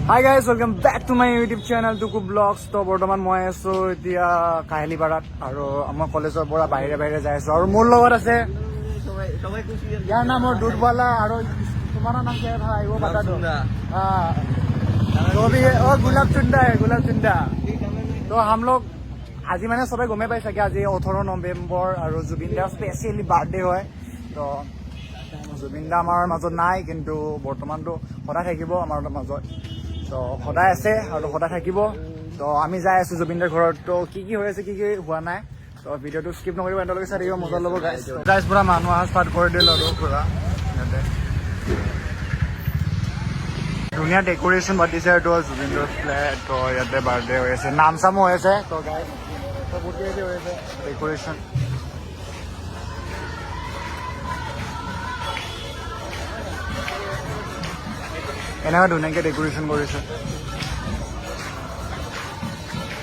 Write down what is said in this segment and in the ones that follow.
Hi guys, welcome back to my YouTube channel Tuku blogs. তো বৰ্তমান মই আছোঁ এতিয়া কাহিলীপাৰাত আৰু আমাৰ কলেজৰ পৰা বাহিৰে বাহিৰে যাই আছোঁ আৰু মোৰ লগত আছে, ইয়াৰ নাম হ'ল দুধৱালা আৰু तुम्हारा नाम क्या है भाई? वो बता दो। हाँ, जो भी है, और गुलाब चुंडा है, गुलाब चुंडा। তো हम लोग আজি মানে চবে গমেই পাই চাগে, আজি 18 নৱেম্বৰ আৰু জুবিন দাৰ স্পেচিয়েলি বাৰ্থডে হয়। তো জুবিন দা আমাৰ মাজত নাই, কিন্তু বৰ্তমানটো সদায় থাকিব আমাৰ মাজত। তো সদায় আছে আৰু সদায় থাকিব। তো আমি যাই আছো জুবিন দাৰ ঘৰত। তো কি কি হৈ আছে, কি কি হোৱা নাই, তো ভিডিঅ'টো স্কিপ নকৰিব, এণ্ডলৈকে চাই থাকিব, মজা ল'ব গাইজ। গাইজ, পুৰা মানুহ অহা ষ্টাৰ্ট কৰি দিল আৰু পুৰা ইয়াতে ধুনীয়া ডেক'ৰেশ্যন পাতিছে। এইটো জুবিনদাৰ ফ্লেট। তো ইয়াতে বাৰ্থডে হৈ আছে, নাম চামো হৈ আছে। তো গাইজ, তো বহুত কিবা হৈ আছে ডেক'ৰেশ্যন। এনেকুৱা ধুনীয়াকে ডেক'ৰেশ্যন কৰিছে।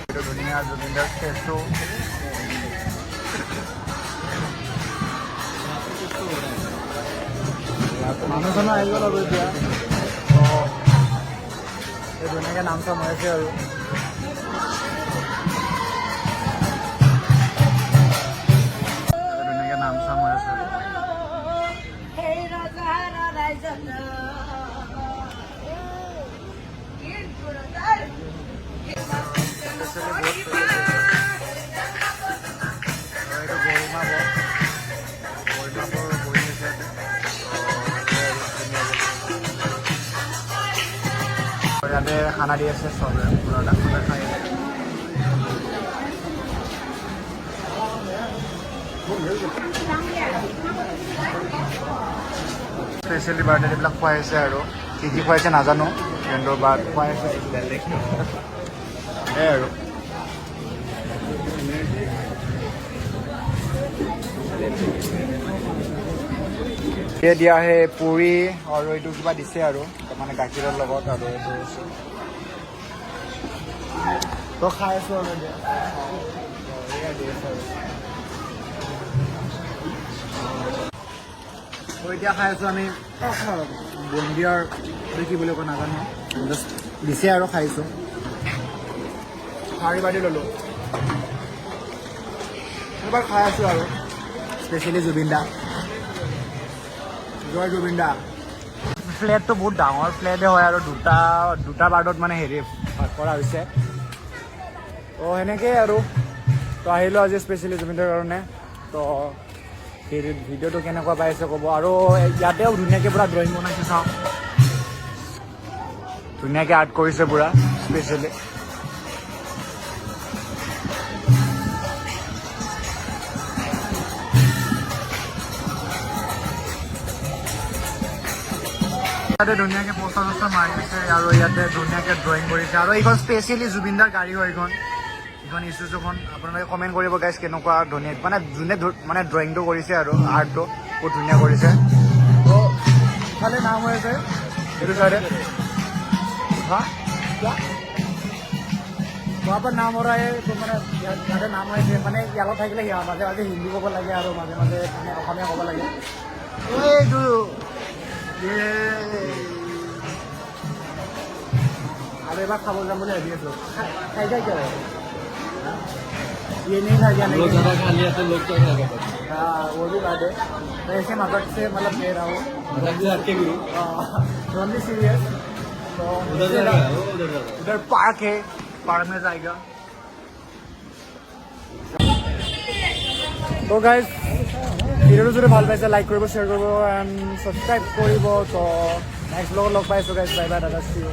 এইটো ধুনীয়া জুবিনদাৰ ষ্টেচু। মানুহ চানুহ আহি গ'ল আৰু এতিয়া। তো এই ধুনীয়াকে নাম চাম হৈ আছে আৰু ধুনীয়াকে নাম চাম হৈ আছে। সেই ৰজাৰ ৰাইজত স্পেচিয়েলি বহুত আৰু এইটো গৰিমা বৌ, গৰিমা বৌ বহি আছে ইয়াতে। তো সেয়াই আৰু ধুনীয়াকে ইয়াতে খানা দি আছে, চবে পুৰা চবে খাই আছে। স্পেচিয়েলি বাৰ্থডে এইবিলাক খুৱাইছে আৰু কি কি খুৱাইছে নাজানো, কিন্তু বাট খুৱাইছে সেয়াই। আৰু এই দিয়া সেই পুৰি আৰু এইটো কিবা দিছে আৰু মানে গাখীৰৰ লগত আৰু এইটো তো খাই আছো আৰু এতিয়া। তো এয়া দি আছে আৰু। তো এতিয়া খাই আছো আমি বুন্দিয়াৰ, এইটো কি বুলি কয় নাজানো, জাষ্ট দিছে আৰু খাইছো। শাৰী বাতি ল'লো, এবাৰ খাই আছো আৰু স্পেচিয়েলি জুবিন দা, জয় জুবিন দা। ফ্লেটটো বহুত ডাঙৰ ফ্লেটে হয় আৰু দুটা দুটা বাৰ্ডত মানে হেৰি ভাগ কৰা হৈছে। তো সেনেকেই আৰু তো আহিলোঁ আজি স্পেচিয়েলি জুবিনদাৰ কাৰণে। তো ভিডিঅ'টো কেনেকুৱা পাইছে ক'ব। আৰু ইয়াতেও ধুনীয়াকৈ পুৰা ড্ৰয়িং বনাইছে, চাওঁ, ধুনীয়াকৈ আৰ্ট কৰিছে পুৰা স্পেচিয়েলি। ইয়াতে ধুনীয়াকে পোষ্টাৰ চষ্টাৰ মাৰিছে আৰু ইয়াতে ধুনীয়াকে ড্ৰয়িং কৰিছে। আৰু এইখন স্পেচিয়েলি জুবিনদাৰ গাড়ী হয় এইখন, এইখন ইছুজুখন। আপোনালোকে কমেণ্ট কৰিব গাইজ, কেনেকুৱা ধুনীয়া মানে যোনে মানে ড্ৰয়িংটো কৰিছে আৰু আৰ্টটো বহুত ধুনীয়া কৰিছে। তো ইফালে নাম হৈ আছে এইটো চাইডে। হা, क्या वहाँ पर नाम हो रहा है? তো মানে ইয়াতে নাম হৈছে, মানে ইয়াত থাকিলে মাজে মাজে হিন্দী ক'ব লাগে আৰু মাজে মাজে মানে অসমীয়া ক'ব লাগে। এইটো আৰু এবাৰ খাব যাম বুলি ভাবি আছো। খাই খাই কিয় ये नहीं था क्या? लोग नहीं। ज्यादा खा लिया तो लोग क्या खाएगा? हाँ, वो भी बात है। मैं ऐसे मजाक से मतलब कह रहा हूँ। मजाक से हटके गुरु। ओनली सीरियस तो उधर जाएगा वो, उधर जाएगा। उधर पार्क है, पार्क में जाएगा। তো গাইজ, ভিডিঅ'টো যদি ভাল পাইছে, লাইক কৰিব, শ্বেয়াৰ কৰিব এণ্ড ছাবস্ক্ৰাইব কৰিব। তো নেক্সট ব্লগত লগ পাইছোঁ গাইজ। বাই বাই দাদা, চি ইউ।